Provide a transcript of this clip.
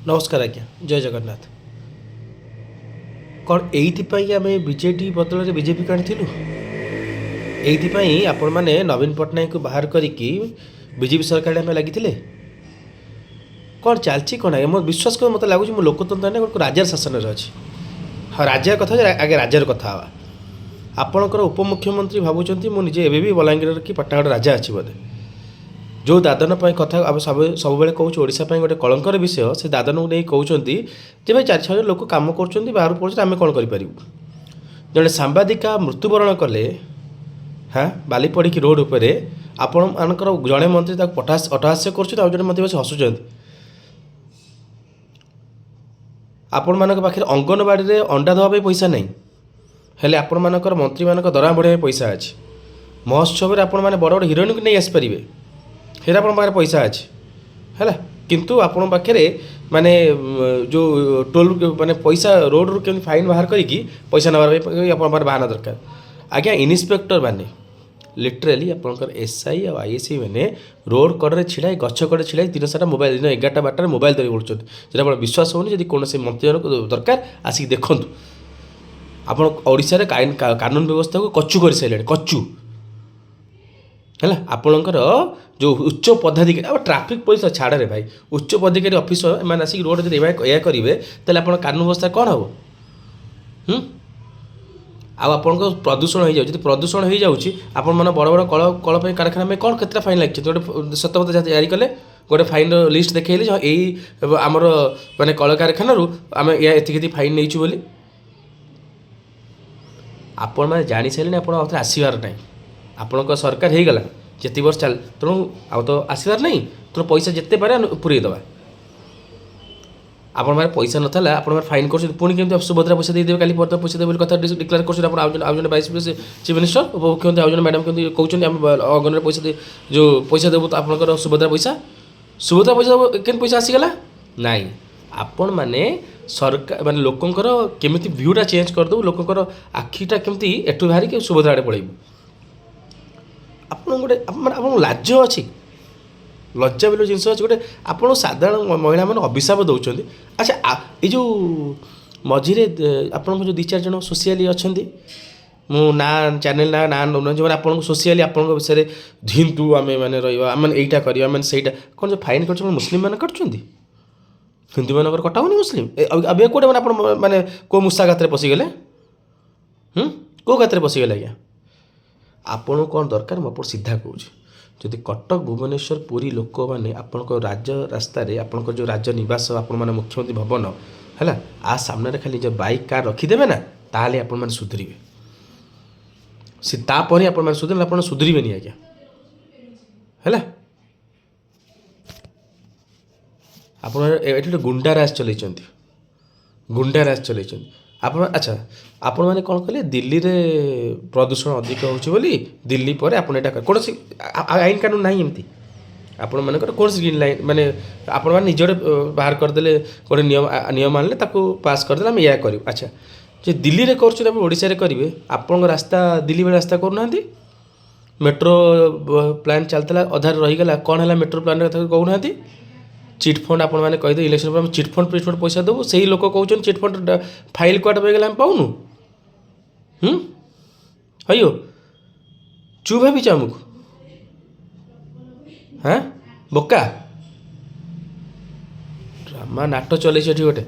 ନମସ୍କାର ଆଜ୍ଞା, ଜୟ ଜଗନ୍ନାଥ। କ'ଣ ଏଇଥିପାଇଁ ଆମେ ବିଜେଡ଼ି ବଦଳରେ ବିଜେପିକୁ ଆଣିଥିଲୁ? ଏଇଥିପାଇଁ ଆପଣମାନେ ନବୀନ ପଟ୍ଟନାୟକଙ୍କୁ ବାହାର କରିକି ବିଜେପି ସରକାରରେ ଆମେ ଲାଗିଥିଲେ? କ'ଣ ଚାଲିଛି କ'ଣ ଆଜ୍ଞା? ମୋର ବିଶ୍ୱାସ କର, ମୋତେ ଲାଗୁଛି ମୁଁ ଲୋକତନ୍ତ୍ର ନାହିଁ, ଗୋଟେ ରାଜାର ଶାସନରେ ଅଛି। ହଁ, ରାଜାର କଥା, ଆଗେ ରାଜାର କଥା ହେବା। ଆପଣଙ୍କର ଉପମୁଖ୍ୟମନ୍ତ୍ରୀ ଭାବୁଛନ୍ତି ମୁଁ ନିଜେ ଏବେ ବି ବଲାଙ୍ଗୀରର କି ପାଟଣାଗଡ଼ ରାଜା ଅଛି ବୋଧେ। ଯେଉଁ ଦାଦନ ପାଇଁ କଥା ଆମେ ସବୁବେଳେ କହୁଛୁ, ଓଡ଼ିଶା ପାଇଁ ଗୋଟେ କଳଙ୍କର ବିଷୟ, ସେ ଦାଦନକୁ ନେଇ କହୁଛନ୍ତି ଯେ ଭାଇ, 4-6 ହଜାର ଲୋକ କାମ କରୁଛନ୍ତି, ବାହାରକୁ ପଳଉଛନ୍ତି, ଆମେ କ'ଣ କରିପାରିବୁ? ଜଣେ ସାମ୍ବାଦିକା ମୃତ୍ୟୁବରଣ କଲେ, ହଁ, ବାଲି ପଡ଼ିକି ରୋଡ଼ ଉପରେ, ଆପଣମାନଙ୍କର ଜଣେ ମନ୍ତ୍ରୀ ତାକୁ ଅଟହାସ୍ୟ କରୁଛନ୍ତି, ଆଉ ଜଣେ ମନ୍ତ୍ରୀ ବସି ହସୁଛନ୍ତି। ଆପଣମାନଙ୍କ ପାଖରେ ଅଙ୍ଗନବାଡ଼ିରେ ଅଣ୍ଡା ଦେବା ପାଇଁ ପଇସା ନାହିଁ, ହେଲେ ଆପଣମାନଙ୍କର ମନ୍ତ୍ରୀମାନଙ୍କ ଦରମା ବଢ଼ାଇବା ପାଇଁ ପଇସା ଅଛି। ମହୋତ୍ସବରେ ଆପଣମାନେ ବଡ଼ ବଡ଼ ହିରୋଇନକୁ ନେଇ ଆସିପାରିବେ, ସେଇଟା ଆପଣଙ୍କ ପାଖରେ ପଇସା ଅଛି, ହେଲା। କିନ୍ତୁ ଆପଣଙ୍କ ପାଖରେ ମାନେ ଯେଉଁ ଟୋଲ୍ ମାନେ ପଇସା, ରୋଡ଼ରୁ କେମିତି ଫାଇନ୍ ବାହାର କରିକି ପଇସା ନେବା ପାଇଁ ଆପଣଙ୍କ ପାଖରେ ବାହାନା ଦରକାର। ଆଜ୍ଞା, ଇନ୍ସପେକ୍ଟର ମାନେ ଲିଟରାଲି ଆପଣଙ୍କର ଏସ୍ I ଆଉ I S I ମାନେ ରୋଡ଼ କଡ଼ରେ ଛିଡ଼ା ହେଇ, ଗଛ କଡ଼ରେ ଛିଡ଼ା ହେଇ ଦିନ ସାରା ମୋବାଇଲ, ଦିନ 11ଟା 12ଟାରେ ମୋବାଇଲ ଧରି ବୁଲୁଛନ୍ତି। ଯେଟା ଆପଣ ବିଶ୍ୱାସ ହେଉନି, ଯଦି କୌଣସି ମନ୍ତ୍ରୀଜନକୁ ଦରକାର, ଆସିକି ଦେଖନ୍ତୁ। ଆପଣ ଓଡ଼ିଶାରେ ଆଇନ କାନୁନ ବ୍ୟବସ୍ଥାକୁ କଚୁ କରିସାରିଲେଣି, କଚୁ ହେଲା। ଆପଣଙ୍କର ଯେଉଁ ଉଚ୍ଚ ପଦାଧିକାରୀ, ଆଉ ଟ୍ରାଫିକ୍ ପୋଲିସ ଛାଡ଼ରେ ଭାଇ, ଉଚ୍ଚ ପଦାଧିକାରୀ ଅଫିସର ଏମାନେ ଆସିକି ରୋଡ଼ ଯଦି ଏଇଆ କରିବେ, ତାହେଲେ ଆପଣ କାନୁନ ବ୍ୟବସ୍ଥା କ'ଣ ହେବ? ହୁଁ ଆଉ ଆପଣଙ୍କ ପ୍ରଦୂଷଣ ହେଇଯାଉଛି। ଯଦି ପ୍ରଦୂଷଣ ହେଇଯାଉଛି, ଆପଣମାନେ ବଡ଼ ବଡ଼ କଳ ପାଇଁ କାରଖାନା ପାଇଁ କ'ଣ କେତେଟା ଫାଇନ୍ ଲାଗିଛି? ଗୋଟେ ସତପତ୍ର ଜାରି କଲେ, ଗୋଟେ ଫାଇନ୍ର ଲିଷ୍ଟ ଦେଖେଇଲେ ଯେ ଏଇ ଆମର ମାନେ କଳକାରଖାନାରୁ ଆମେ ଏଇଆ ଏତିକି ଏତିକି ଫାଇନ୍ ନେଇଛୁ ବୋଲି। ଆପଣମାନେ ଜାଣିସାରିଲେଣି, ଆପଣ ଆଉ ଥରେ ଆସିବାର ନାହିଁ। ଆପଣଙ୍କ ସରକାର ହେଇଗଲା ଯେତିକି ବର୍ଷ ଚାଲ, ତେଣୁ ଆଉ ତ ଆସିବାର ନାହିଁ। ତେଣୁ ପଇସା ଯେତେ ପାରିବା ପୁରେଇ ଦେବା। ଆପଣଙ୍କ ପାଖରେ ପଇସା ନଥିଲା, ଆପଣଙ୍କ ଫାଇନ୍ କରୁଛନ୍ତି, ପୁଣି କେମିତି ସୁଭଦ୍ରା ପଇସା ଦେଇଦେବେ, କାଲି ପରଦିନ ପଇସା ଦେବେ ବୋଲି କଥା ଡିକ୍ଲେୟାର କରୁଛନ୍ତି ଆପଣ। ଆଉ ଜଣେ ଭାଇସ୍ ଚିଫ୍ ମିନିଷ୍ଟର, ଉପମୁଖ୍ୟମନ୍ତ୍ରୀ, ଆଉ ଜଣେ ମ୍ୟାଡ଼ାମ୍ କେମିତି କହୁଛନ୍ତି ଆମେ ଅଙ୍ଗନରେ ପଇସା ଦେଇ ଯେଉଁ ପଇସା ଦେବୁ ତ ଆପଣଙ୍କର ସୁଭଦ୍ରା ପଇସା, ସୁଭଦ୍ରା ପଇସା କେମିତି ପଇସା ଆସିଗଲା? ନାଇଁ, ଆପଣମାନେ ସରକାର ମାନେ ଲୋକଙ୍କର କେମିତି ଭ୍ୟୁଟା ଚେଞ୍ଜ କରିଦେବୁ, ଲୋକଙ୍କର ଆଖିଟା କେମିତି ଏଠୁ ବାହାରିକି ସୁଭଦ୍ରା ଆଡ଼େ ପଳେଇବୁ। ଆପଣ ଗୋଟେ ମାନେ ଆପଣଙ୍କୁ ଲାଜ ଅଛି? ଲଜ୍ଜା ବୋଲି ଜିନିଷ ଅଛି ଗୋଟେ? ଆପଣ ସାଧାରଣ ମହିଳାମାନେ ଅଭିଶାପ ଦେଉଛନ୍ତି। ଆଚ୍ଛା, ଏଇ ଯେଉଁ ମଝିରେ ଆପଣଙ୍କ ଯେଉଁ ଦୁଇ ଚାରି ଜଣ ସୋସିଆଲି ଅଛନ୍ତି, ମୁଁ ନାଁ ଚ୍ୟାନେଲ୍ ନାଁ ନେଉନାହିଁ, ଯେଉଁମାନେ ଆପଣଙ୍କୁ ସୋସିଆଲି ଆପଣଙ୍କ ବିଷୟରେ ହିନ୍ଦୁ ଆମେ ମାନେ ରହିବା, ଆମେ ଏଇଟା କରିବା, ମାନେ ସେଇଟା କ'ଣ, ଯେଉଁ ଫାଇନ୍ କରୁଛନ୍ତି, ମୁସଲିମମାନେ କାଟୁଛନ୍ତି, ହିନ୍ଦୁମାନଙ୍କର କଟା ହେଉନି? ମୁସଲିମ ଏବେ କେଉଁଟା ମାନେ ଆପଣ ମାନେ କେଉଁ ମୂଷା ଗାତରେ ପଶିଗଲେ? କେଉଁ ଗାତରେ ପଶିଗଲେ ଆଜ୍ଞା? ଆପଣଙ୍କୁ କ'ଣ ଦରକାର? ମୁଁ ଆପଣଙ୍କୁ ସିଧା କହୁଛି, ଯଦି କଟକ, ଭୁବନେଶ୍ୱର, ପୁରୀ ଲୋକମାନେ ଆପଣଙ୍କ ରାଜ ରାସ୍ତାରେ, ଆପଣଙ୍କ ଯେଉଁ ରାଜ ନିବାସ, ଆପଣମାନେ ମୁଖ୍ୟମନ୍ତ୍ରୀ ଭବନ ହେଲା, ଆ ସାମ୍ନାରେ ଖାଲି ନିଜ ବାଇକ୍, କାର୍ ରଖିଦେବେ ନା, ତାହେଲେ ଆପଣମାନେ ସୁଧୁରିବେ। ସେ ତାପରେ ଆପଣମାନେ ସୁଧୁରିଲେ, ଆପଣ ସୁଧୁରିବେନି ଆଜ୍ଞା, ହେଲା। ଆପଣ ଏଠି ଗୋଟେ ଗୁଣ୍ଡା ରାଜ ଚଲେଇଛନ୍ତି, ଗୁଣ୍ଡା ରାଜ ଚଲେଇଛନ୍ତି ଆପଣ। ଆଚ୍ଛା, ଆପଣମାନେ କ'ଣ କଲେ? ଦିଲ୍ଲୀରେ ପ୍ରଦୂଷଣ ଅଧିକ ହେଉଛି ବୋଲି ଦିଲ୍ଲୀ ପରେ ଆପଣ ଏଇଟା କୌଣସି ଆଇନ କାନୁନ ନାହିଁ ଏମିତି ଆପଣମାନଙ୍କର କୌଣସି ଗ୍ରୀନ୍ ଲାଇନ୍, ମାନେ ଆପଣମାନେ ନିଜେ ଗୋଟେ ବାହାର କରିଦେଲେ, ଗୋଟେ ନିୟମ ଆଣିଲେ, ତାକୁ ପାସ୍ କରିଦେଲେ, ଆମେ ଏଇଆ କରିବୁ। ଆଚ୍ଛା, ଯେ ଦିଲ୍ଲୀରେ କରୁଛନ୍ତି, ଆପଣ ଓଡ଼ିଶାରେ କରିବେ? ଆପଣଙ୍କ ରାସ୍ତା ଦିଲ୍ଲୀ ଭଳି ରାସ୍ତା କରୁନାହାନ୍ତି। ମେଟ୍ରୋ ପ୍ଲାନ୍ ଚାଲିଥିଲା, ଅଧାରେ ରହିଗଲା। କ'ଣ ହେଲା ମେଟ୍ରୋ ପ୍ଲାନ୍ କଥା କହୁନାହାନ୍ତି। ଚିଟ୍ ଫଣ୍ଡ ଆପଣମାନେ କହିଦେବେ ଇଲେକ୍ସନ୍ ପରେ ଆମେ ଚିଟ୍ ଫଣ୍ଡ ଫିଟ୍ ଫଣ୍ଡ ପଇସା ଦେବୁ। ସେଇ ଲୋକ କହୁଛନ୍ତି ଚିଟ୍ ଫଣ୍ଡ ଫାଇଲ୍ କୁଆଡ଼େ ପାଇଗଲେ, ଆମେ ପାଉନୁ। ହଇଓ, ଚୁପ୍ ଭାବିଛ ଆମକୁ? ହାଁ, ବୋକା ଡ୍ରାମା ନାଟ ଚଲେଇଛି ଏଠି ଗୋଟେ।